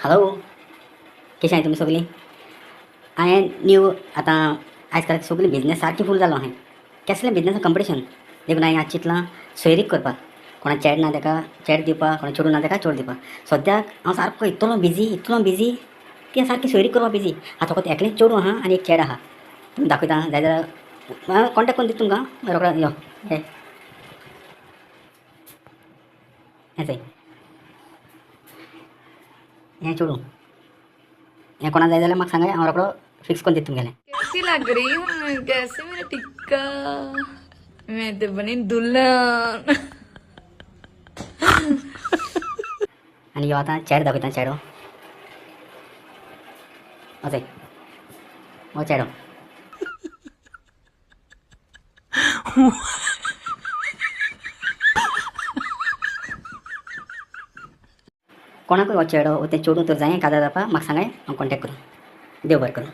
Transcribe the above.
Hello, कशें आहाय तुमी सगळीं? हांवें न्यू आतां आयज काल सगळीं बिजनेस सारकी फूल जालो आहाय. केसलें बिजनेस कंपिटिशन देखून हांवें आज चिंतलां सोयरीक करपाक. कोणा चेड ना तेका चेड दिवपाक, कोणा चेडूं ना तेका चेडूं दिवपाक. सद्याक हांव सारको इतलो बिजी, इतलो बिजी की सारकी सोयरीक करपाक बिजी. आतां फकत एकलें चेडूं आहा आनी एक चेड आहा. तुमी दाखयता जाय जाल्यार कॉन्टेक्ट करून दिता तुमकां. रोकडो यो. हे हें चोय, हें चेडूं. हें कोणा जाय जाल्यार म्हाका सांगाय, हांव रोकडो फिक्स करून दिता तुमगेलें. कैसी लग रही हूँ मैं? कैसे मेरा टिक्का? मैं तो बनी दुल्हन. आनी यो आतां चेडो दाखयता, चेडो. हो चोय, हो चेडो. कोणाकूय हो चेडो वो तें चेडूं तर जाय काजार जावपाक, म्हाका सांगाय, हांव कॉन्टेक्ट करूं. देव बरें करूं.